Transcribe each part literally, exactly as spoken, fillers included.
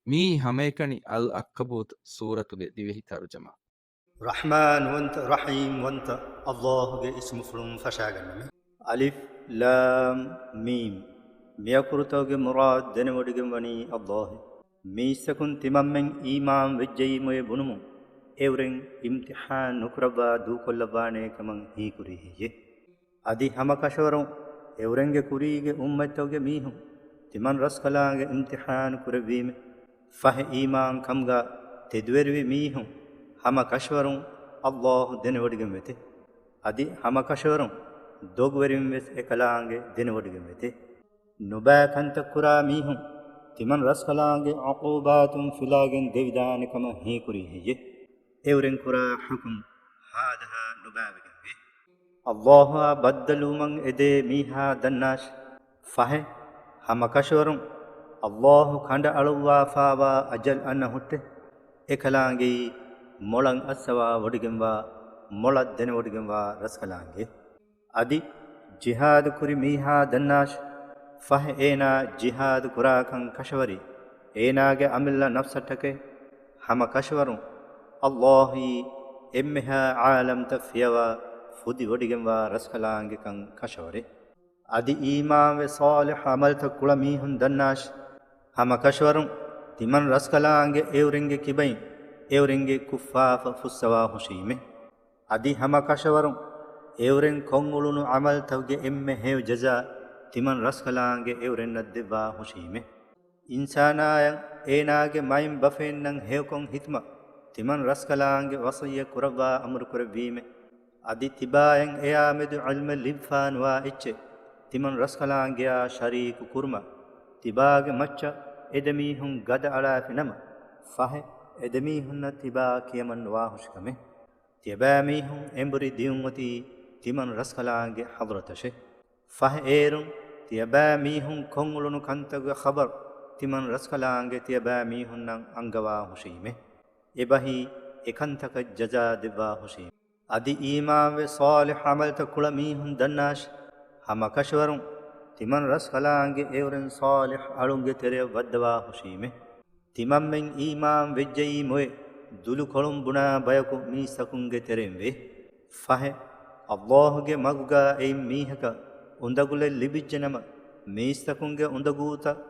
މިއީ ހަމައެކަނި އަލް އަންކަބޫތު ސޫރަތުގެ ދިވެހި ތަރުޖަމާ. ރަޙްމާންވަންތަ، ރަޙީމްވަންތަ އައްލާހުގެ އިސްމުފުޅުން ފަށާގަންނަމެ. އަލިފް ލާމް މީމް. މިއަކުރުތަކުގެ މުރާދު ދެނެވޮޑިގެން ވަނީ އައްލާހު. މީސްތަކުން ތިމަންމެން އީމާން ވެއްޖައީމުއޭ ބުނުމުން، އެއުރެން އިމްތިޙާން ނުކުރައްވާ ދޫކޮށްލައްވާނޭ ކަމަށް ހީކުރީ ހެއްޔޭ؟ އަދި ހަމަކަށަވަރުން އެއުރެންގެ ކުރީގެ އުއްމަތްތަކުގެ މީހުން ތިމަން ރަސްކަލާނގެ އިމްތިޙާނު ކުރެއްވީމެ. ފަހެ އީމާން ކަމުގަ ތެދުވެރިވި މީހުން ހަމަކަށަވަރުން އައްލާހު ދެނެވޮޑިގެން ވެތެ. އަދި ހަމަކަށަވަރުން ދޮގުވެރިން ވެސް އެކަލާނގެ ދެނެވޮޑިގެން ވެތެ. ނުބައި ކަންތައް ކުރާ މީހުން ތިމަން ރަސްކަލާނގެ ޢުޤޫބާތުން ފިލާގެން ދެވިދާނެ ކަމަށް ހީކުރީ ހެއްޔެ؟ އެއުރެން ކުރާ ޙުކުމް ހާދަހާ ނުބައިވެގެންވޭ. އައްލާހުއާ ބައްދަލުވުމަށް އެދޭ މީހާ ދަންނާށި. ފަހެ، ހަމަކަށަވަރުން އައްލާހު ކަނޑައަޅުއްވާފާވާ އަޖަލް އަންނަ ހުއްޓެ. އެކަލާނގެއީ މޮޅަށް އައްސަވާ ވޮޑިގެންވާ، މޮޅަށް ދެނެވޮޑިގެންވާ ރަސްކަލާނގެ. އަދި ޖިހާދު ކުރި މީހާ ދަންނާށި. ފަހެ އޭނާ ޖިހާދު ކުރާކަން ކަށަވަރީ އޭނާގެ އަމިއްލަ ނަފްސަށްޓަކައި. ހަމަ ކަށަވަރުން އައްލާހީ އެންމެހާ ޢާލަމްތައް ފިޔަވާ ފުދިވޮޑިގެންވާ ރަސްކަލާނގެކަން ކަށަވަރޭ. އަދި އީމާންވެ ޞާލިޙް ޢަމަލްތައް ކުޅަ މީހުން ދަންނާށި. ހަމަ ކަށަވަރުން ތިމަން ރަސްކަލާނގެ އެއުރެންގެ ކިބައިން އެއުރެންގެ ކުށްފާފަ ފުއްސަވާ ހުށީމެ. އަދި ހަމަ ކަށަވަރުން އެއުރެން ކޮށްއުޅުނު ޢަމަލްތަކުގެ އެންމެ ހެޔޮ ޖަޒާ ތިމަން ރަސްކަލާނގެ އެއުރެންނަށް ދެއްވާ ހުށީމެ. އިންސާނާޔަށް އޭނާގެ މައިންބަފައިންނަށް ހެޔޮކޮށް ހިތުމަށް ތިމަން ރަސްކަލާނގެ ވަޞިއްޔަތް ކުރައްވާ އަމުރު ކުރެއްވީމެ. އަދި ތިބާޔަށް އެއާމެދު ޢިލްމެއް ލިބިފާނުވާ އެއްޗެއް ތިމަން ރަސްކަލާނގެއާ ޝަރީކު ކުރުމަށް ތިބާގެ މައްޗަށް އެދެމީހުން ގަދައަޅާފިނަމަ، ފަހެ އެދެމީހުންނަށް ތިބާ ކިޔަމަން ނުވާހުށިކަމެއް. ތިޔަބައިމީހުން އެނބުރި ދިޔުންއޮތީ ތިމަން ރަސްކަލާނގެ ޙަޟްރަތަށެ. ފަހެ އޭރުން ތިޔަބައިމީހުން ކޮށްއުޅުނު ކަންތަކުގެ ޚަބަރު ތިމަން ރަސްކަލާނގެ ތިޔަބައިމީހުންނަށް އަންގަވާ ހުށީމެ. އެބަހީ އެކަންތަކަށް ޖަޒާ ދެއްވާ ހުށީމެ. އަދި އީމާންވެ ޞާލިޙް ޢަމަލްތައް ކުޅަ މީހުން ދަންނާށި. ހަމަ ކަށަވަރުން ތިމަން ރަސްކަލާނގެ އެއުރެން ޞާލިޙް އަޅުންގެ ތެރެއަށް ވައްދަވާ ހުށީމެ. ތިމަންމެން އީމާން ވެއްޖައީމުއޭ ދުލުކޮޅުން ބުނާ ބަޔަކު މީސްތަކުންގެ ތެރެއިން ވޭ. ފަހެ، އައްލާހުގެ މަގުގާ އެއިން މީހަކަށް އުނދަގުލެއް ލިބިއްޖެނަމަ، މީސްތަކުންގެ އުނދަގޫތައް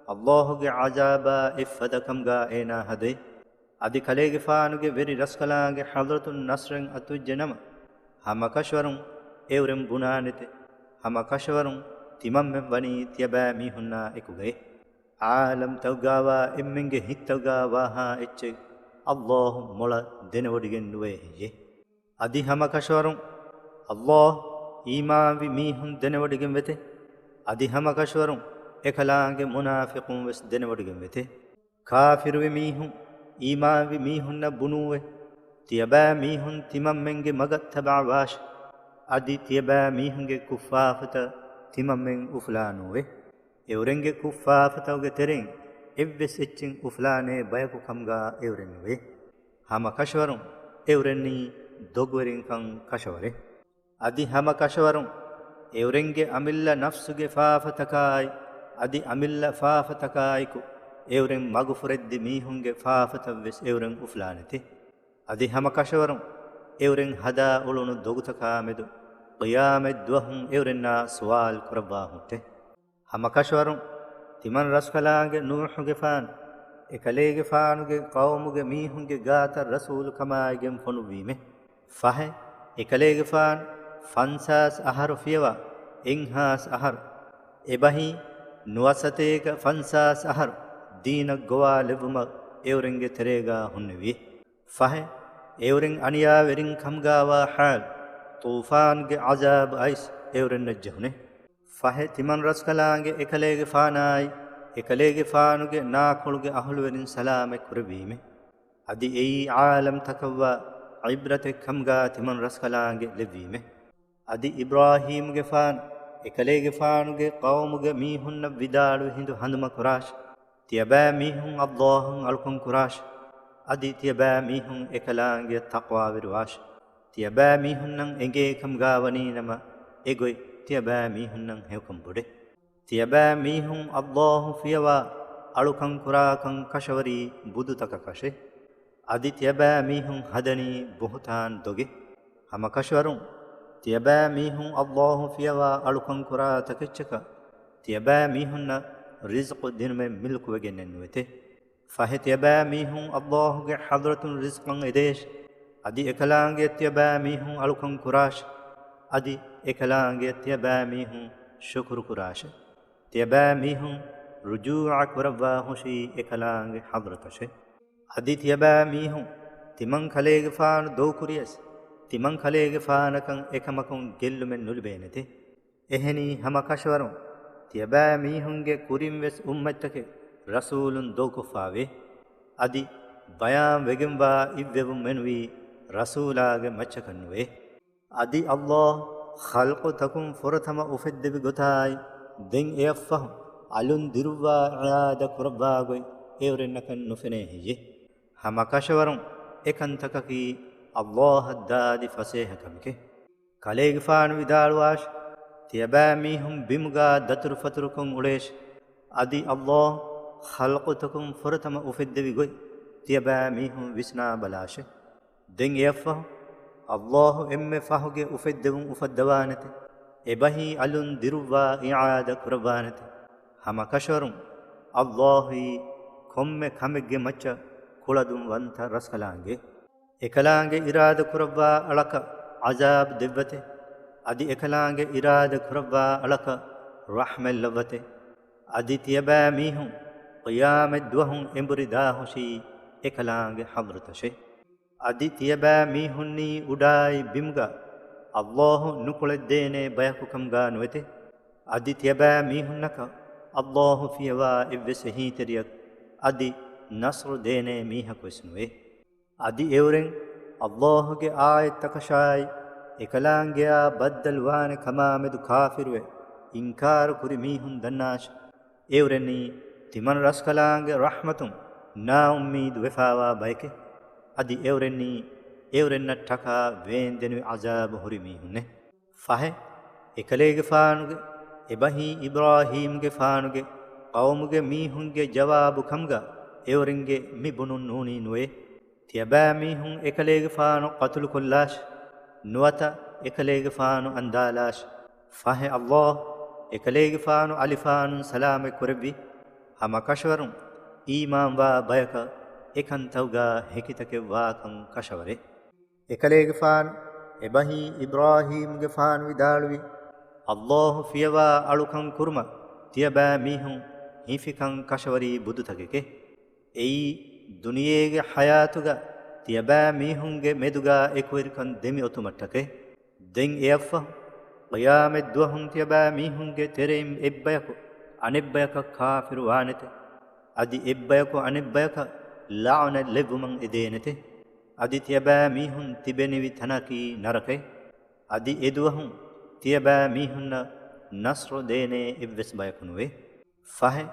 އައްލާހުގެ ޢަޒާބާ އެއްފަދަ ކަމުގާ އޭނާ ހަދޭ. އަދި ކަލޭގެފާނުގެ ވެރި ރަސްކަލާނގެ ޙަޟްރަތުން ނަޞްރެއް އަތުވެއްޖެނަމަ، ހަމަކަށަވަރުން އެއުރެން ބުނާނެތެ، ހަމަކަށަވަރުން ތިމަންމެން ވަނީ ތިޔަބައިމީހުންނާ އެކުގައި. ޢާލަމްތަކުގާވާ އެންމެންގެ ހިތްތަކުގާ ވާހާ އެއްޗެއް އައްލާހު މޮޅަށް ދެނެވޮޑިގެން ނުވޭ ހެއްޔޭ؟ އަދި ހަމަކަށަވަރުން އައްލާހު އީމާންވި މީހުން ދެނެވޮޑިގެން ވެތެ. އަދި ހަމަކަށަވަރުން އެކަލާނގެ މުނާފިޤުން ވެސް ދެނެވޮޑިގެން ވެތެ. ކާފިރުވި މީހުން އީމާންވި މީހުންނަށް ބުނޫއެ، ތިޔަބައިމީހުން ތިމަންމެންގެ މަގަށް ތަބަޢަވާށި. އަދި ތިޔަބައިމީހުންގެ ކުށްފާފަތައް ތިމަންމެން އުފުލާނޫއެ. އެއުރެންގެ ކުށްފާފަތަކުގެ ތެރެއިން އެއްވެސް އެއްޗެއް އުފުލާނޭ ބަޔަކު ކަމުގާ އެއުރެން ނުވޭ. ހަމަ ކަށަވަރުން އެއުރެންނީ ދޮގުވެރިންކަން ކަށަވަރޭ. އަދި ހަމަ ކަށަވަރުން އެއުރެންގެ އަމިއްލަ ނަފްސުގެ ފާފަތަކާއި، އަދި އަމިއްލަ ފާފަތަކާއެކު އެއުރެން މަގުފުރެއްދި މީހުންގެ ފާފަތައް ވެސް އެއުރެން އުފުލާނެތެ. އަދި ހަމަ ކަށަވަރުން އެއުރެން ހަދާ އުޅުނު ދޮގުތަކާ މެދު ޤިޔާމަތް ދުވަހުން އެއުރެންނާ ސުވާލު ކުރައްވާ ހުއްޓެ. ހަމަ ކަށަވަރުން ތިމަން ރަސްކަލާނގެ ނޫޙުގެފާނު، އެކަލޭގެފާނުގެ ޤައުމުގެ މީހުންގެ ގާތަށް ރަސޫލު ކަމާއިގެން ފޮނުއްވީމެ. ފަހެ، އެކަލޭގެފާނު ފަންސާސް އަހަރު ފިޔަވާ އެއްހާސް އަހަރު، އެބަހީ ނުވަސަތޭކަ ފަންސާސް އަހަރު ދީނަށް ގޮވާލެއްވުމަށް އެއުރެންގެ ތެރޭގާ ހުންނެވި. ފަހެ، އެއުރެން އަނިޔާވެރިން ކަމުގާވާ ޙާލު، ޠޫފާންގެ ޢަޒާބު އައިސް އެއުރެންނަށް ޖެހުނެ. ފަހެ، ތިމަން ރަސްކަލާނގެ އެކަލޭގެފާނާއި، އެކަލޭގެފާނުގެ ނާކޮޅުގެ އަހުލުވެރިން ސަލާމަތް ކުރެއްވީމެ. އަދި އެއީ ޢާލަމްތަކަށްވާ ޢިބްރަތެއް ކަމުގާ ތިމަން ރަސްކަލާނގެ ލެއްވީމެ. އަދި އިބްރާހީމްގެފާނު، އެކަލޭގެފާނުގެ ޤައުމުގެ މީހުންނަށް ވިދާޅުވި ހިނދު ހަނދުމަ ކުރާށި. ތިޔަބައިމީހުން އައްލާހަށް އަޅުކަން ކުރާށި. އަދި ތިޔަބައިމީހުން އެކަލާނގެއަށް ތަޤްވާވެރިވާށި. ތިޔަބައިމީހުންނަށް އެނގޭ ކަމުގާ ވަނީނަމަ، އެގޮތް ތިޔަބައިމީހުންނަށް ހެޔޮކަން ބޮޑޭ. ތިޔަބައިމީހުން އައްލާހު ފިޔަވާ އަޅުކަން ކުރާކަން ކަށަވަރީ ބުދުތަކަކަށެ. އަދި ތިޔަބައިމީހުން ހަދަނީ ބުހުތާން ދޮގެ. ހަމަކަށަވަރުން ތިޔަބައިމީހުން އައްލާހު ފިޔަވާ އަޅުކަން ކުރާ ތަކެއްޗަކަށް ތިޔަބައިމީހުންނަށް ރިޒްޤު ދިނުމެއް މިލްކުވެގެންނެއް ނުވެތެ. ފަހެ ތިޔަބައިމީހުން އައްލާހުގެ ޙަޟްރަތުން ރިޒްޤަށް އެދޭށި. އަދި އެކަލާނގެއަށް ތިޔަބައިމީހުން އަޅުކަން ކުރާށި. އަދި އެކަލާނގެއަށް ތިޔަބައިމީހުން ޝުކުރު ކުރާށި. ތިޔަބައިމީހުން ރުޖޫޢަ ކުރައްވާ ހުށީ އެކަލާނގެ ޙަޟްރަތަށެ. އަދި ތިޔަބައިމީހުން ތިމަން ކަލޭގެފާނު ދޮގުކުރިޔަސް، ތިމަން ކަލޭގެފާނަކަށް އެކަމަކުން ގެއްލުމެއް ނުލިބޭނެތެ. އެހެނީ ހަމަ ކަށަވަރުން ތިޔަބައިމީހުންގެ ކުރިންވެސް އުއްމަތްތަކެއް ރަސޫލުން ދޮގުކޮށްފާވޭ. އަދި ބަޔާންވެގެންވާ އިއްވެވުމެއް ނުވީ ރަސޫލާގެ މައްޗަކަށް ނުވޭ. އަދި އައްލާހު ޚަލްޤުތަކުން ފުރަތަމަ އުފެއްދެވި ގޮތާއި، ދެން އެއަށްފަހު އަލުން ދިރުއްވާ އިޢާދަ ކުރައްވާ ގޮތް އެއުރެންނަކަށް ނުފެނޭ ހެއްޔެ؟ ހަމަ ކަށަވަރުން އެކަންތަކަކީ އައްލާހަށް ދާދި ފަސޭހަ ކަމެކެ. ކަލޭގެފާނު ވިދާޅުވާށި، ތިޔަބައިމީހުން ބިމުގާ ދަތުރުފަތުރުކޮށް އުޅޭށި. އަދި އައްލާހު ޚަލްޤުތަކުން ފުރަތަމަ އުފެއްދެވި ގޮތް ތިޔަބައިމީހުން ވިސްނާ ބަލާށި. ދެން އެއަށްފަހު އައްލާހު އެންމެ ފަހުގެ އުފެއްދެވުން އުފައްދަވާނެތެ. އެބަހީ އަލުން ދިރުއްވާ އިޢާދަ ކުރައްވާނެތެ. ހަމަ ކަށަވަރުން އައްލާހުއީ ކޮންމެ ކަމެއްގެ މައްޗަށް ކުޅަދުން ވަންތަ ރަސްކަލާނގެ. އެކަލާނގެ އިރާދަ ކުރައްވާ އަޅަކަށް ޢަޒާބް ދެއްވަތެ. އަދި އެކަލާނގެ އިރާދަ ކުރައްވާ އަޅަކަށް ރަޙްމަތް ލައްވަތެ. އަދި ތިޔަބައިމީހުން ޤިޔާމަތް ދުވަހުން އެނބުރި ދާހުށީ އެކަލާނގެ ޙަޟްރަތަށެ. އަދި ތިޔަބައިމީހުންނީ އުޑާއި ބިމުގަ އައްލާހު ނުކުޅެދޭނޭ ބަޔަކު ކަމުގަ ނުވެތެ. އަދި ތިޔަބައިމީހުންނަކަށް އައްލާހު ފިޔަވާ އެއްވެސް އެހީތެރިޔަކު އަދި ނަޞްރު ދޭނޭ މީހަކުވެސް ނުވޭ. އަދި އެއުރެން އައްލާހުގެ އާޔަތްތަކަށާއި، އެކަލާނގެއާ ބައްދަލުވާނެ ކަމާމެދު ކާފިރުވެ، އިންކާރު ކުރި މީހުން ދަންނާށި. އެއުރެންނީ ތިމަން ރަސްކަލާނގެ ރަޙްމަތުން ނާއުއްމީދު ވެފާވާ ބައެކެ. އަދި އެއުރެންނީ އެއުރެންނަށް ޓަކާ ވޭންދެނިވި ޢަޒާބު ހުރި މީހުންނެ. ފަހެ، އެކަލޭގެފާނުގެ އެބަހީ އިބްރާހީމްގެފާނުގެ ޤައުމުގެ މީހުންގެ ޖަވާބު ކަމުގަ އެއުރެންގެ މި ބުނުން ނޫނީ ނުވޭ. ތިޔަބައިމީހުން އެކަލޭގެފާނު ޤަތުލުކޮށްލާށި، ނުވަތަ އެކަލޭގެފާނު އަންދާލާށި. ފަހެ އައްލާހު އެކަލޭގެފާނު އަލިފާނުން ސަލާމަތް ކުރެއްވި. ހަމަ ކަށަވަރުން އީމާންވާ ބަޔަކަށް އެކަންތައުގަ ހެކިތަކެއް ވާކަން ކަށަވަރޭ. އެކަލޭގެފާނު އެބަހީ އިބްރާހީމްގެފާނު ވިދާޅުވި، އައްލާހު ފިޔަވާ އަޅުކަން ކުރުމަށް ތިޔަބައިމީހުން ހިފިކަން ކަށަވަރީ ބުދުތަކެކޭ. އެއީ ދުނިޔޭގެ ޙަޔާތުގަ ތިޔަބައިމީހުންގެ މެދުގަ އެކުވެރިކަން ދެމިއޮތުމަށްޓަކައި. ދެން އެއަށްފަހު ޤިޔާމަތްދުވަހުން ތިޔަބައިމީހުންގެ ތެރެއިން އެއްބަޔަކު އަނެއްބަޔަކަށް ކާފިރު ވާނެތެ. އަދި އެއްބަޔަކު އަނެއްބަޔަކަށް ލަޢުނަތް ލެއްވުމަށް އެދޭނެތެ. އަދި ތިޔަބައިމީހުން ތިބެނިވި ތަނަކީ ނަރަކައެއް. އަދި އެދުވަހުން ތިޔަބައިމީހުންނަށް ނަޞްރު ދޭނޭ އެއްވެސް ބަޔަކު ނުވޭ. ފަހެ،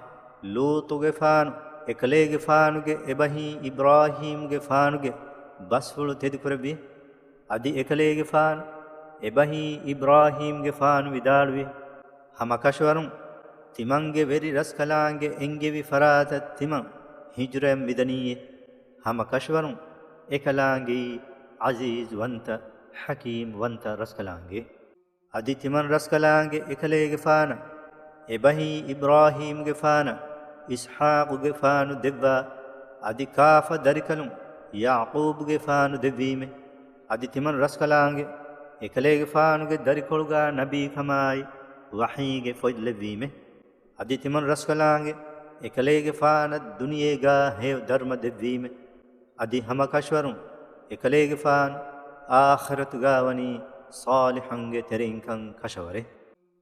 ލޫޠުގެފާނު އެކަލޭގެފާނުގެ އެބަހީ އިބްރާހީމްގެފާނުގެ ބަސްފުޅު ތެދުކުރެއްވި. އަދި އެކަލޭގެފާނު އެބަހީ އިބްރާހީމްގެފާނު ވިދާޅުވި، ހަމަ ކަށަވަރުން ތިމަންގެ ވެރި ރަސްކަލާނގެ އެންގެވި ފަރާތަށް ތިމަން ހިޖުރައަށް މިދަނީއޭ. ހަމަ ކަށަވަރުން އެކަލާނގެއީ ޢަޒީޒް ވަންތަ، ޙަކީމް ވަންތަ ރަސްކަލާނގެ. އަދި ތިމަން ރަސްކަލާނގެ އެކަލޭގެފާނަށް އެބަހީ އިބްރާހީމްގެފާނަށް އިސްޙާޤުގެފާނު ދެއްވާ، އަދި ކާފަ ދަރިކަލުން ޔަޢުޤޫބުގެފާނު ދެއްވީމެ. އަދި ތިމަން ރަސްކަލާނގެ އެކަލޭގެފާނުގެ ދަރިކޮޅުގާ ނަބީކަމާއި ވަޙީގެ ފޮތް ލެއްވީމެ. އަދި ތިމަން ރަސްކަލާނގެ އެކަލޭގެފާނަށް ދުނިޔޭގާ ހެޔޮ ދަރުމަ ދެއްވީމެ. އަދި ހަމަ ކަށަވަރުން އެކަލޭގެފާނު އާޚިރަތުގާ ވަނީ ޞާލިޙުންގެ ތެރެއިންކަން ކަށަވަރޭ.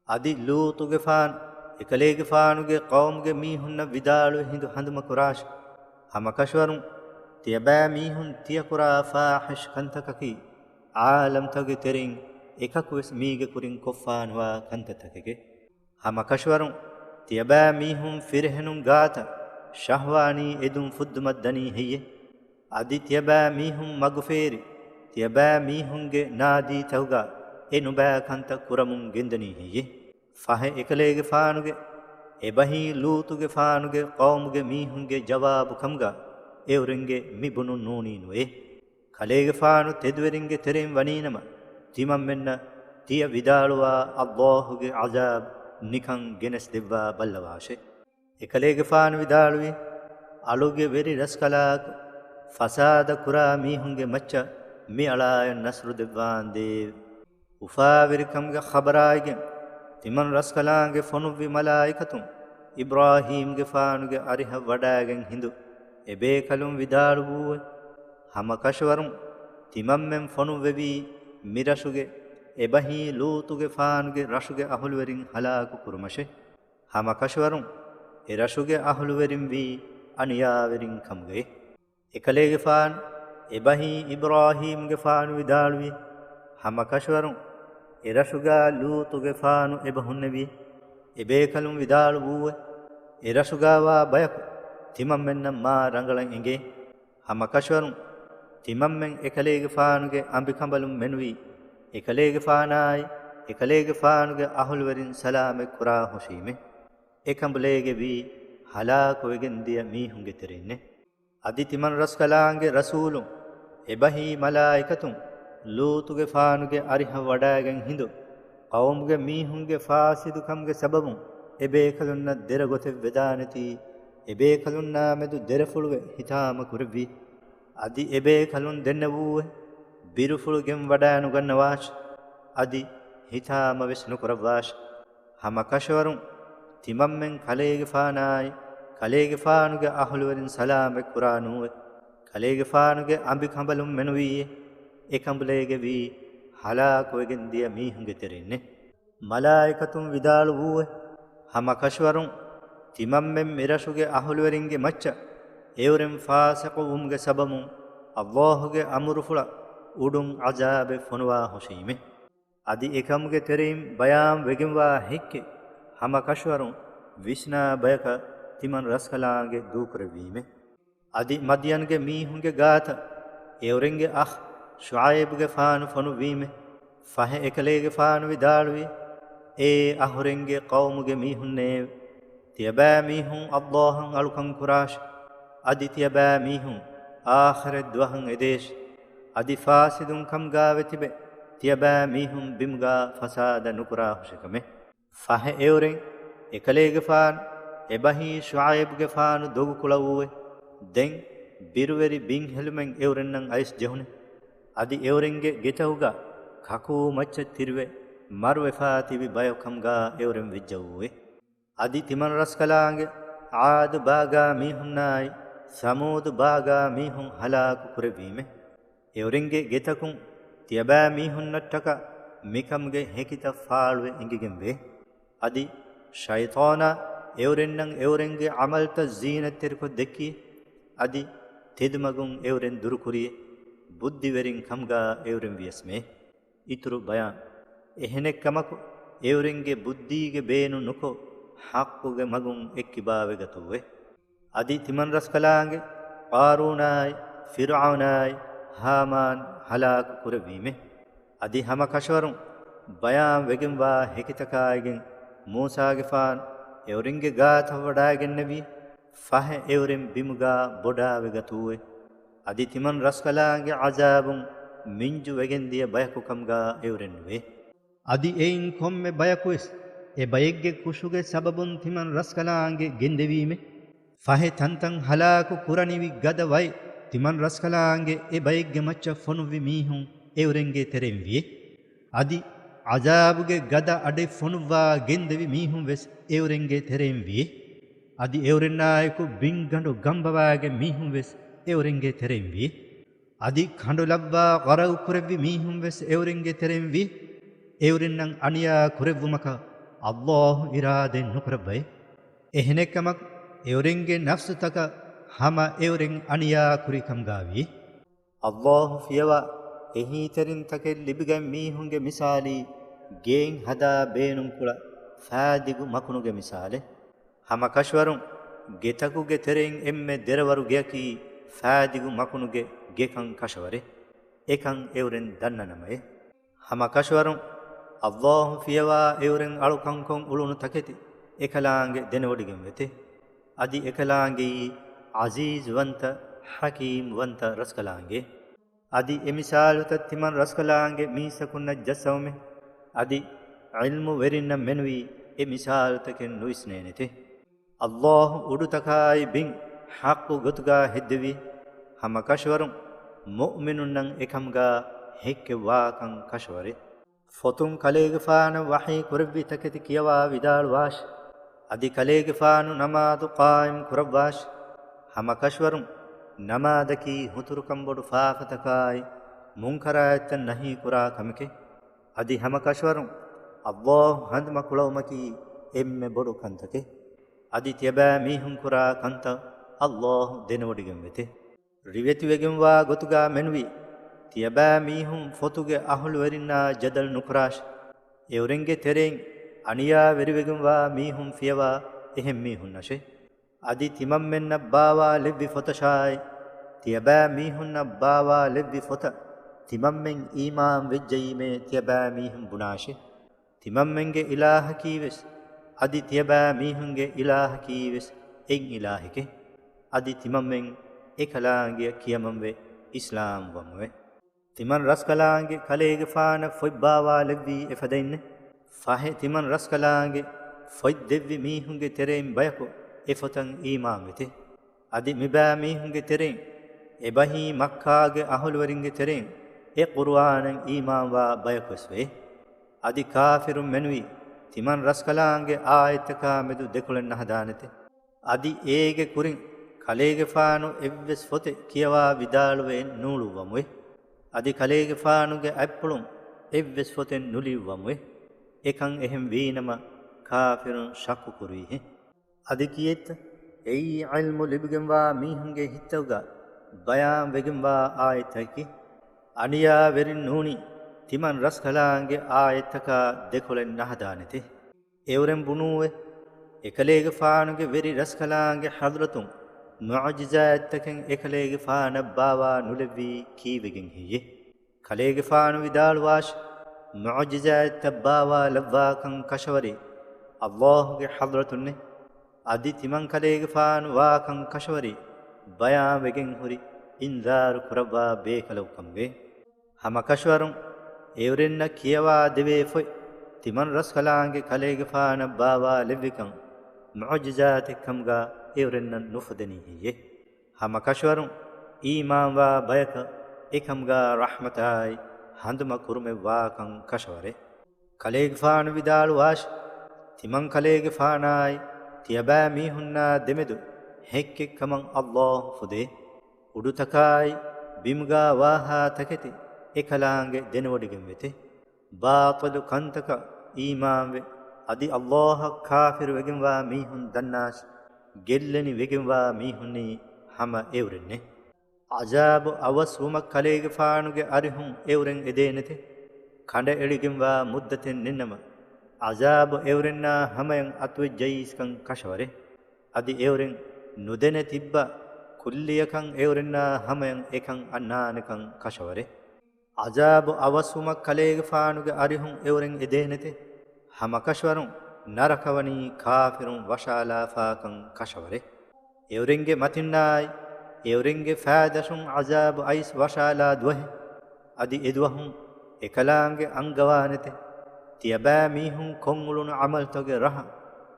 އަދި ލޫޠުގެފާނު އެކަލޭގެފާނުގެ ޤައުމުގެ މީހުންނަށް ވިދާޅުވެ ހިނދު ހަނދުމަކުރާށި! ހަމަ ކަށަވަރުން ތިޔަބައިމީހުން ތިޔަކުރާ ފާޙިޝް ކަންތަކަކީ ޢާލަމްތަކުގެ ތެރެއިން އެކަކުވެސް މީގެ ކުރިން ކޮށްފާނުވާ ކަންތައްތަކެކޭ. ހަމަ ކަށަވަރުން ތިޔަބައިމީހުން ފިރިހެނުން ގާތަށް ޝަހްވާނީ އެދުން ފުއްދުމަށް ދަނީ ހެއްޔެ؟ އަދި ތިޔަބައިމީހުން މަގުފޭރި ތިޔަބައިމީހުންގެ ނާދީތަކުގާ އެ ނުބައި ކަންތައް ކުރަމުން ގެންދަނީ ހެއްޔެ؟ ފަހެ އެކަލޭގެފާނުގެ އެބަހީ ލޫޠުގެފާނުގެ ޤައުމުގެ މީހުންގެ ޖަވާބު ކަމުގަ އެއުރެންގެ މި ބުނުން ނޫނީ ނުވޭ. ކަލޭގެފާނު ތެދުވެރިންގެ ތެރެއިން ވަނީނަމަ، ތިމަންމެންނަށް ތިޔަ ވިދާޅުވާ ﷲ ގެ ޢަޒާބު ނިކަން ގެނެސްދެއްވާ ބައްލަވާށޭ. އެކަލޭގެފާނު ވިދާޅުވީ، އަޅުގެ ވެރި ރަސްކަލާކޮ، ފަސާދަ ކުރާ މީހުންގެ މައްޗަށް މި އަޅާޔަށް ނަޞްރު ދެއްވާނދޭވެ! އުފާވެރިކަމުގެ ޚަބަރާއިގެން ތިމަން ރަސްކަލާނގެ ފޮނުއްވި މަލާއިކަތުން އިބްރާހީމްގެފާނުގެ އަރިހަށް ވަޑާގެން ހިނދު އެބޭކަލުން ވިދާޅުވޫއެވެ. ހަމަ ކަށަވަރުން ތިމަންމެން ފޮނުއްވެވީ މި ރަށުގެ އެބަހީ ލޫޠުގެފާނުގެ ރަށުގެ އަހުލުވެރިން ހަލާކު ކުރުމަށޭ. ހަމަ ކަށަވަރުން އެ ރަށުގެ އަހުލުވެރިން ވީ އަނިޔާވެރިން ކަމުގައި. އެކަލޭގެފާނު އެބަހީ އިބްރާހީމްގެފާނު ވިދާޅުވި، ހަމަ ކަށަވަރުން އެ ރަށުގާ ލޫޠުގެފާނު އެބަ ހުންނެވި. އެބޭކަލުން ވިދާޅުވޫއެވެ. އެ ރަށުގާވާ ބަޔަކު ތިމަންމެންނަށް މާ ރަނގަޅަށް އެނގޭ. ހަމަ ކަށަވަރުން ތިމަންމެން އެކަލޭގެފާނުގެ އަނބިކަނބަލުން މެނުވީ، އެކަލޭގެފާނާއި އެކަލޭގެފާނުގެ އަހުލުވެރިން ސަލާމަތް ކުރާ ހުށީމެ. އެ ކަނބުލޭގެ ވީ ހަލާކުވެގެން ދިޔަ މީހުންގެ ތެރެއިންނެ. އަދި ތިމަން ރަސްކަލާނގެ ރަސޫލުން އެބަހީ މަލާއިކަތުން ލޫޠުގެފާނުގެ އަރިހަށް ވަޑާގެން ހިނދު ޤައުމުގެ މީހުންގެ ފާސިދުކަމުގެ ސަބަބުން އެބޭކަލުންނަށް ދެރަ ގޮތެއް ވެދާނެތީ، އެބޭކަލުންނާ މެދު ދެރަފުޅުވެ ހިތާމަ ކުރެއްވީ. އަދި އެބޭކަލުން ދެންނެވޫއެވެ. ބިރުފުޅު ގެން ވަޑާނުގަންނަވާށި. އަދި ހިތާމަވެސް ނުކުރައްވާށި. ހަމަ ކަށަވަރުން ތިމަންމެން ކަލޭގެފާނާއި ކަލޭގެފާނުގެ އަހުލުވެރިން ސަލާމަތް ކުރާ ނޫން. ކަލޭގެފާނުގެ އަނބިކަނބަލުން މެނުވީއެވެ. އެ ކަނބުލޭގެ ވީ ހަލާކުވެގެން ދިޔަ މީހުންގެ ތެރެއިންނެ. މަލާއިކަތުން ވިދާޅުވޫއެވެ. ހަމަ ކަށަވަރުން ތިމަންމެން މިރަށުގެ އަހުލުވެރިންގެ މައްޗަށް އެއުރެން ފާސިޤުވުމުގެ ސަބަބުން ﷲ ގެ އަމުރުފުޅަށް އުޑުން ޢަޒާބެއް ފޮނުވާ ހުށީމެ. އަދި އެކަމުގެ ތެރެއިން ބަޔާން ވެގެންވާ ހެއްކެއް ހަމަ ކަށަވަރުން ވިސްނާ ބަޔަކަށް ތިމަން ރަސްކަލާނގެ ދޫކުރެއްވީމެ. އަދި މަދްޔަންގެ މީހުންގެ ގާތަށް އެއުރެންގެ އަޚް ޝުޢައިބުގެފާނު ފޮނުއްވީމެ. ފަހެ އެކަލޭގެފާނު ވިދާޅުވި، އޭ އަހުރެންގެ ޤައުމުގެ މީހުންނޭވެ! ތިޔަބައިމީހުން ﷲ އަށް އަޅުކަން ކުރާށި. އަދި ތިޔަބައިމީހުން އާޚިރަތް ދުވަހަށް އެދޭށި. އަދި ފާސިދުން ކަމުގާވެ ތިބެ ތިޔަބައިމީހުން ބިމުގާ ފަސާދަ ނުކުރާ ހުށިކަމެއް. ފަހެ އެއުރެން އެކަލޭގެފާނު އެބަހީ ޝުޢައިބުގެފާނު ދޮގުކުޅަވޫއެވެ. ދެން ބިރުވެރި ބިންހެލުމެއް އެއުރެންނަށް އައިސް ޖެހުނެ. އަދި އެއުރެންގެ ގެތަކުގަ ކަކޫ މައްޗަށް ތިރިވެ މަރުވެފާ ތިބި ބަޔަކު ކަމުގާ އެއުރެން ވެއްޖައޫއެވެ. އަދި ތިމަން ރަސްކަލާނގެ ޢާދު ބާގާ މީހުންނާއި ސަމޫދު ބާގާ މީހުން ހަލާކު ކުރެއްވީމެ. އެއުރެންގެ ގެތަކުން ތިޔަބައިމީހުންނަށްޓަކާ މިކަމުގެ ހެކިތައް ފާޅުވެ އެނގިގެންވޭ. އަދި ޝައިޠާނާ އެއުރެންނަށް އެއުރެންގެ ޢަމަލުތައް ޒީނަތްތެރިކޮށް ދެއްކި، އަދި ތެދުމަގުން އެއުރެން ދުރުކުރިއެވެ. ބުއްދިވެރިން ކަމުގާ އެއުރެން ވިޔަސްމެ. އިތުރު ބަޔާން. އެހެނެއްކަމަކު، އެއުރެންގެ ބުއްދީގެ ބޭނުން ނުކޮށް، ޙައްޤުގެ މަގުން އެއްކިބާވެގަތުއެވެ. އަދި ތިމަން ރަސްކަލާނގެ ޤާރޫނާއި، ފިރްޢައުނާއި، ހާމާން ހަލާކު ކުރެއްވީމެ. އަދި ހަމަ ކަށަވަރުން ބަޔާން ވެގެންވާ ހެކިތަކާއިގެން މޫސާގެފާނު އެއުރެންގެ ގާތަށް ވަޑާގެންނެވި. ފަހެ އެއުރެން ބިމުގާ ބޮޑާވެގަތުއެވެ. އަދި ތިމަން ރަސްކަލާނގެ ޢަޒާބުން މިންޖު ވެގެންދިޔަ ބަޔަކު ކަމުގާ އެއުރެން ނުވޭ. އަދި އެއިން ކޮންމެ ބަޔަކުވެސް އެ ބައެއްގެ ކުށުގެ ސަބަބުން ތިމަން ރަސްކަލާނގެ ގެންދެވީމެ. ފަހެ ތަންތަން ހަލާކު ކުރަނިވި ގަދަ ވައެއް ތިމަން ރަސްކަލާނގެ އެ ބައެއްގެ މައްޗަށް ފޮނުއްވި މީހުން އެއުރެންގެ ތެރެއިން ވިއެ. އަދި ޢަޒާބުގެ ގަދަ އަޑެއް ފޮނުއްވާ ގެންދެވި މީހުން ވެސް އެއުރެންގެ ތެރެއިން ވިއެ. އަދި އެއުރެންނާއެކު ބިންގަނޑު ގަނބަވާގެން މީހުން ވެސް އެއުރެންގެ ތެރެއިން ވިއެ. އަދި ކަނޑު ލައްވާ ޣަރަޤު ކުރެއްވި މީހުން ވެސް އެއުރެންގެ ތެރެއިން ވި. އެއުރެންނަށް އަނިޔާ ކުރެއްވުމަކަށް ﷲ އިރާދައެއް ނުކުރައްވައެ. އެހެނެއްކަމަކު، އެއުރެންގެ ނަފްސުތަކަށް ހަމަ އެއުރެން އަނިޔާ ކުރި ކަމުގާ ވި. ﷲ ފިޔަވާ އެހީތެރިންތަކެއް ލިބިގަތް މީހުންގެ މިސާލީ، ގެއިން ހަދާ ބޭނުންކުޅަ ފާދިގު މަކުނުގެ މިސާލެއް. ހަމަ ކަށަވަރުން ގެތަކުގެ ތެރެއިން އެންމެ ދެރަވަރު ގެއަކީ ފާދިގު މަކުނުގެ ގެކަން ކަށަވަރެއް. އެކަން އެއުރެން ދަންނަނަމައެ. ހަމަ ކަށަވަރުން ﷲ ފިޔަވާ އެއުރެން އަޅުކަންކޮށް އުޅުނު ތަކެތި އެކަލާނގެ ދެނެވޮޑިގެން ވެތެ. އަދި އެކަލާނގެއީ ޢަޒީޒުވަންތަ، ޙަކީމްވަންތަ ރަސްކަލާނގެ. އަދި އެ މިސާލުތައް ތިމަން ރަސްކަލާނގެ މީސްތަކުންނަށް ޖައްސަވަމެ. އަދި ޢިލްމުވެރިންނަށް މެނުވީ އެ މިސާލުތަކެއް ނުވިސްނޭނެތެ. ﷲ އުޑުތަކާއި ބިން ޙައްޤު ގޮތުގާ ހެއްދެވި، ހަމަކަށަވަރުން މުއުމިނުންނަށް އެކަމުގާ ހެއްކެއްވާކަން ކަށަވަރޭ. ފޮތުން ކަލޭގެފާނަށް ވަޙީ ކުރެއްވި ތަކެތި ކިޔަވާ ވިދާޅުވާށި! އަދި ކަލޭގެފާނު ނަމާދު ޤާއިމް ކުރައްވާށި! ހަމަކަށަވަރުން ނަމާދަކީ ހުތުރުކަން ބޮޑު ފާފަތަކާއި މުންކަރާތްތައް ނަހީ ކުރާ ކަމެކޭ. އަދި ހަމަކަށަވަރުން ﷲ ހަނދުމަ ކުޅަވުމަކީ އެންމެ ބޮޑު ކަންތަކެއް. އަދި ތިޔަބައިމީހުން ކުރާ ކަންތައް ﷲ ދެނެވޮޑިގެން ވެތެ. ރިވެތިވެގެންވާ ގޮތުގާ މެނުވީ، ތިޔަބައިމީހުން ފޮތުގެ އަހުލުވެރިންނާ ޖަދަލު ނުކުރާށި! އެއުރެންގެ ތެރެއިން އަނިޔާވެރިވެގެންވާ މީހުން ފިޔަވާ އެހެން މީހުންނަށޭ. އަދި ތިމަންމެންނަށް ބާވާލެއްވި ފޮތަށާއި، ތިޔަބައިމީހުންނަށް ބާވާލެއްވި ފޮތަށް ތިމަންމެން އީމާން ވެއްޖައީމޭ ތިޔަބައިމީހުން ބުނާށި! ތިމަންމެންގެ އިލާހަކީވެސް، އަދި ތިޔަބައިމީހުންގެ އިލާހަކީވެސް އެއް އިލާހެކޭ. އަދި ތިމަންމެން އެކަލާނގެއަށް ކިޔަމަންވެ އިސްލާމް ވަމުވެ. ތިމަން ރަސްކަލާނގެ ކަލޭގެފާނަށް ފޮތް ބާވާލެއްވީ އެފަދައިންނޭ. ފަހެ ތިމަން ރަސްކަލާނގެ ފޮތް ދެއްވި މީހުންގެ ތެރެއިން ބަޔަކު އެ ފޮތަށް އީމާންވެތެ. އަދި މިބައިމީހުންގެ ތެރެއިން އެބަހީ މައްކާގެ އަހުލުވެރިންގެ ތެރެއިން އެ ޤުރުއާނަށް އީމާންވާ ބަޔަކުވެސް ވޭ. އަދި ކާފިރުން މެނުވީ ތިމަން ރަސްކަލާނގެ އާޔަތްތަކާ މެދު ދެކޮޅެއް ނަހަދާނެތެ. އަދި އޭގެ ކުރިން ކަލޭގެފާނު އެއްވެސް ފޮތެއް ކިޔަވާ ވިދާޅުވެ ނޫޅުއްވަމުވެ. އަދި ކަލޭގެފާނުގެ އަތްޕުޅުން އެއްވެސް ފޮތެއް ނުލިޔުއްވަމުވެ. އެކަން އެހެން ވީނަމަ ކާފިރުން ޝައްކު ކުރީހެ. އަދި ކިއެއްތަ އެއީ ޢިލްމު ލިބިގެންވާ މީހުންގެ ހިތްތަކުގަ ބަޔާން ވެގެންވާ އާޔަތްތަކަކީ؟ އަނިޔާވެރިން ނޫނީ ތިމަން ރަސްކަލާނގެ އާޔަތްތަކާ ދެކޮޅެއް ނަހަދާނެތެ. އެއުރެން ބުނޫއެ، އެކަލޭގެފާނުގެ ވެރި ރަސްކަލާނގެ ޙަޟްރަތުން މުޢުޖިޒާތްތަކެއް އެކަލޭގެފާނަށް ބާވާ ނުލެއްވީ ކީއްވެގެން ހެއްޔޭ؟ ކަލޭގެފާނު ވިދާޅުވާށި، މުޢުޖިޒާތްތައް ބާވާލައްވާކަން ކަށަވަރީ، ﷲގެ ޙަޟްރަތުންނޭ. އަދި ތިމަން ކަލޭގެފާނު ވާކަން ކަށަވަރީ، ބަޔާންވެގެން ހުރި އިންޒާރު ކުރައްވާ ބޭކަލަކުކަމުގައި. ހަމަކަށަވަރުން އެއުރެންނަށް ކިޔަވާ ދެވޭ ފޮތް ތިމަން ރަސްކަލާނގެ ކަލޭގެފާނަށް ބާވާލެއްވިކަން މުޢުޖިޒާތެއްކަމުގަ އެއުރެންނަށް ނުފުދެނީ ހެއްޔޭ؟ ހަމަކަށަވަރުން އީމާންވާ ބަޔަކަށް އެކަމުގަ ރަޙްމަތާއި ހަނދުމަ ކުރުމެއް ވާކަން ކަށަވަރޭ. ކަލޭގެފާނު ވިދާޅުވާށި، ތިމަން ކަލޭގެފާނާއި ތިޔަބައިމީހުންނާ ދެމެދު ހެއްކެއްކަމަށް ﷲ ފުދޭ. އުޑުތަކާއި ބިމުގާ ވާހާ ތަކެތި އެކަލާނގެ ދެނެވޮޑިގެން ވެތެ. ބާޠިލު ކަންތަކަށް އީމާންވެ، އަދި ﷲއަށް ކާފިރު ވެގެންވާ މީހުން ދަންނާށި، ގެއްލެނި ވެގެންވާ މީހުންނީ ހަމަ އެއުރެންނޭ. ޢަޒާބު އަވަސްވުމަށް ކަލޭގެފާނުގެ އަރިހުން އެއުރެން އެދޭނެތެ. ކަނޑައެޅިގެންވާ މުއްދަތެއް ނެތްނަމަ، ޢަޒާބު އެއުރެންނާ ހަމަޔަށް އަތުވެއްޖައީސްކަން ކަށަވަރޭ. އަދި އެއުރެން ނުދެނެ ތިއްބާ، ކުއްލިއަކަށް އެއުރެންނާ ހަމަޔަށް އެކަން އަންނާނެކަން ކަށަވަރޭ. ޢަޒާބު އަވަސްވުމަށް ކަލޭގެފާނުގެ އަރިހުން އެއުރެން އެދޭނެތެ. ހަމަކަށަވަރުން ނަރަކަވަނީ ކާފިރުން ވަށާލާފާކަން ކަށަވަރޭ. އެއުރެންގެ މަތިންނާއި، އެއުރެންގެ ފައިދަށުން ޢަޒާބު އައިސް ވަށާލާ ދުވަހެއް. އަދި އެދުވަހުން އެކަލާނގެ އަންގަވާނެތެ. ތިޔަބައިމީހުން ކޮށްއުޅުނު ޢަމަލުތަކުގެ ރަހަ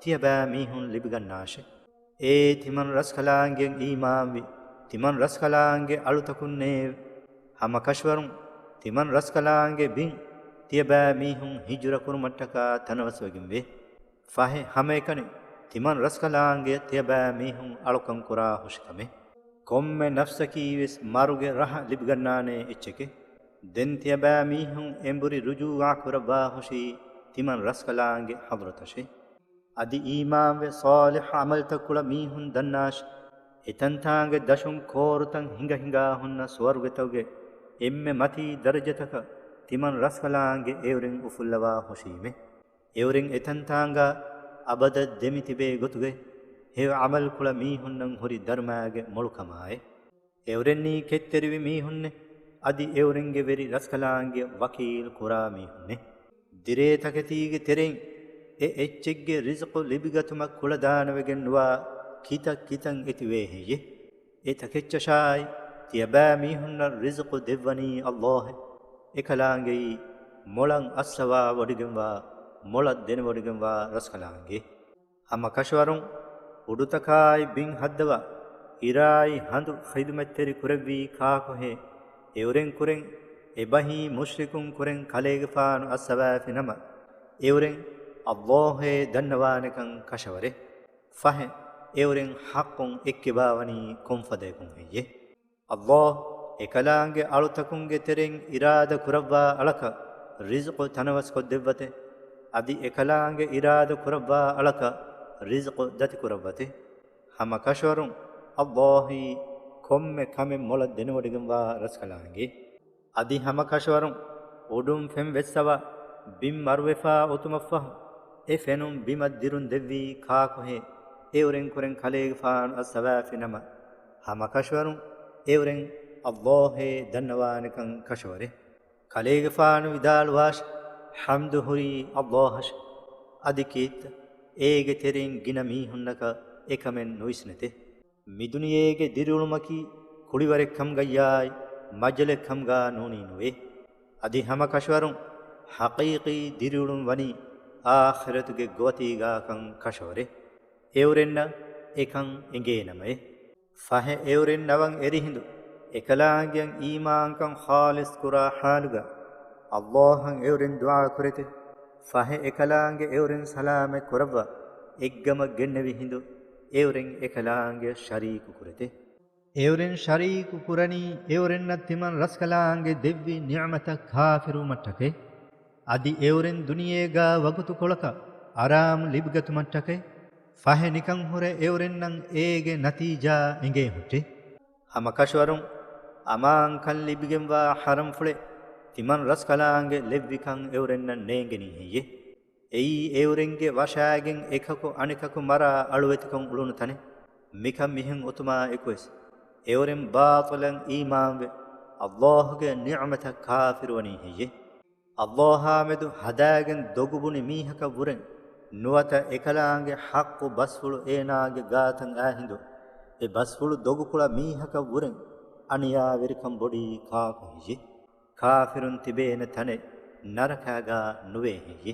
ތިޔަބައިމީހުން ލިބިގަންނާށެ. އޭ ތިމަން ރަސްކަލާނގެއަށް އީމާންވި، ތިމަން ރަސްކަލާނގެ އަޅުތަކުންނޭވެ! ހަމަކަށަވަރުން ތިމަން ރަސްކަލާނގެ ބިން ތިޔަބައިމީހުން ހިޖުރަކުރުމަށްޓަކާ ތަނަވަސްވެގެންވޭ. ފަހެ ހަމައެކަނި ތިމަން ރަސްކަލާނގެއަށް ތިޔަބައިމީހުން އަޅުކަން ކުރާ ހުށިކަމެއް. ކޮންމެ ނަފްސަކީވެސް މަރުގެ ރަހަ ލިބިގަންނާނޭ އެއްޗެކޭ. ދެން ތިޔަބައިމީހުން އެނބުރި ރުޖޫޢަ ކުރައްވާ ހުށީ ތިމަން ރަސްކަލާނގެ ޙަޟްރަތަށޭ. އަދި އީމާންވެ ޞާލިޙު ޢަމަލުތައް ކުޅަ މީހުން ދަންނާށި، އެތަންތާނގެ ދަށުން ކޯރުތައް ހިނގަ ހިނގާ ހުންނަ ސުވަރުގެތަކުގެ އެންމެ މަތީ ދަރަޖަތަކަށް ތިމަން ރަސްކަލާނގެ އެއުރެން އުފުއްލަވާ ހުށީމެ. އެއުރެން އެތަންތާނގާ އަބަދަށް ދެމިތިބޭ ގޮތުގައި ހެޔޮ ޢަމަލު ކުޅަ މީހުންނަށް ހުރި ދަރުމައިގެ މޮޅުކަމާއި. އެއުރެންނީ ކެތްތެރިވި މީހުންނެއް، އަދި އެއުރެންގެ ވެރި ރަސްކަލާނގެ ވަކީލް ކުރާ މީހުންނެއް. ދިރޭ ތަކެތީގެ ތެރެއިން އެ އެއްޗެއްގެ ރިޒުޤު ލިބިގަތުމަށް ކުޅަދާނަވެގެން ނުވާ ކިތައް ކިތަން އެތިވޭ ހެއްޔެ؟ އެ ތަކެއްޗަށާއި ތިޔަބައިމީހުންނަށް ރިޒުޤު ދެއްވަނީ ﷲ. އެކަލާނގެއީ މޮޅަށް އައްސަވާވޮޑިގެންވާ، މޮޅަށް ދެނެވޮޑިގެންވާ ރަސްކަލާނގެ. ހަމަ ކަށަވަރުން އުޑުތަކާއި ބިން ހައްދަވާ، އިރާއި ހަނދު ޚިދުމަތްތެރި ކުރެއްވީ ކާކުހޭ؟ އެއުރެން ކުރެން އެބަހީ މުޝްރިކުން ކުރެން ކަލޭގެފާނު އައްސަވާފި ނަމަ، އެއުރެން ﷲ އޭ ދަންނަވާނެކަން ކަށަވަރޭ. ފަހެ، އެއުރެން ޙައްޤުން އެއްކެބާވަނީ ކޮންފަދަޔަކުން ހެއްޔެ؟ ﷲ އެކަލާނގެ އަޅުތަކުންގެ ތެރެއިން އިރާދަ ކުރައްވާ އަޅަކަށް ރިޒުޤު ތަނަވަސްކޮށްދެއްވަތެ، އަދި އެކަލާނގެ އިރާދަ ކުރައްވާ އަޅަކަށް ރިޒުޤު ދަތިކުރައްވަތެ. ހަމަ ކަށަވަރުން ﷲ އީ ކޮންމެ ކަމެއް މޮޅަށް ދެނެވޮޑިގެންވާ ރަސްކަލާނގެ. އަދި ހަމަ ކަށަވަރުން އުޑުން ފެން ވެއްސަވާ، ބިން މަރުވެފާ އޮތުމަށްފަހު، އެ ފެނުން ބިމަށް ދިރުން ދެއްވީ ކާކުހޭ؟ އެއުރެން ކުރެން ކަލޭގެފާނު އައްސަވާފި ނަމަ، ހަމަ ކަށަވަރުން އެއުރެން ﷲ އޭ ދަންނަވާނެކަން ކަށަވަރޭ. ކަލޭގެފާނު ވިދާޅުވާށި، ޙަމްދު ހުރީ ﷲ އަށް. އަދި ކީއްތަ އޭގެ ތެރެއިން ގިނަ މީހުންނަކަށް އެކަމެއް ނުވިސްނެތެ؟ މިދުނިޔޭގެ ދިރިއުޅުމަކީ ކުޅިވަރެއްކަމުގައްޔާއި މަޖަލެއްކަމުގަ ނޫނީ ނުވޭ. އަދި ހަމަ ކަށަވަރުން ޙަޤީޤީ ދިރިއުޅުން ވަނީ އާޚިރަތުގެ ގޮވަތީގާކަން ކަށަވަރޭ. އެއުރެންނަށް އެކަން އެނގޭނަމައޭ. ފަހެ އެއުރެން ނަވަން އެރިހިނދު އެކަލާނގެއަށް އީމާންކަން ޚާލިޞް ކުރާ ޙާލުގަ ﷲ އަށް އެއުރެން ދުޢާ ކުރެތެ. ފަހެ އެކަލާނގެ އެއުރެން ސަލާމަތް ކުރައްވާ އެއްގަމަށް ގެންނެވި ހިނދު އެއުރެން އެކަލާނގެއަށް ޝަރީކު ކުރެތެ. އެއުރެން ޝަރީކު ކުރަނީ އެއުރެންނަށް ތިމަން ރަސްކަލާނގެ ދެއްވި ނިޢުމަތަށް ކާފިރުވުމަށްޓަކައި. އަދި އެއުރެން ދުނިޔޭގާ ވަގުތުކޮޅަކަށް އަރާމު ލިބިގަތުމަށްޓަކައި. ފަހެ ނިކަން ހުރެ އެއުރެންނަށް އޭގެ ނަތީޖާ އެނގޭ ހުއްޓެ. ހަމަ ކަށަވަރުން އަމާންކަން ލިބިގެންވާ ޙަރަމްފުޅެއް ތިމަން ރަސްކަލާނގެ ލެއްވިކަން އެއުރެންނަށް ނޭނގެނީ ހެއްޔެ؟ އެއީ އެއުރެންގެ ވަށާގެން އެކަކު އަނެކަކު މަރާ އަޅުވެތިކަން އުޅުނު ތަނެއް. މިކަން މިހެން އޮތުމާ އެކުވެސް، އެއުރެން ބާޠިލަށް އީމާންވެ، ﷲ ގެ ނިޢުމަތަށް ކާފިރުވަނީ ހެއްޔެ؟ ﷲ އާ މެދު ހަދާގެން ދޮގުބުނި މީހަކަށް ވުރެން، ނުވަތަ އެކަލާނގެ ޙައްޤު ބަސްފުޅު އޭނާގެ ގާތަށް އާ ހިނދު، އެ ބަސްފުޅު ދޮގުކުޅަ މީހަކަށް ވުރެން އަނިޔާވެރިކަން ބޮޑީ ކާކު ހެއްޔެ؟ ކާފިރުން ތިބޭނެ ތަނެއް ނަރަކާގާ ނުވޭ ހެއްޔެ؟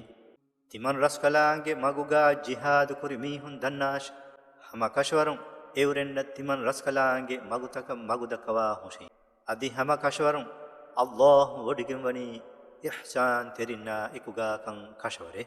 ތިމަން ރަސްކަލާނގެ މަގުގާ ޖިހާދު ކުރި މީހުން ދަންނާށި، ހަމަ ކަށަވަރުން އެއުރެންނަށް ތިމަން ރަސްކަލާނގެ މަގުތަކަށް މަގުދައްކަވާ ހުށައި. އަދި ހަމަ ކަށަވަރުން ﷲ ވޮޑިގެންވަނީ އިޙްސާންތެރިންނާ އެކުގާކަން ކަށަވަރޭ.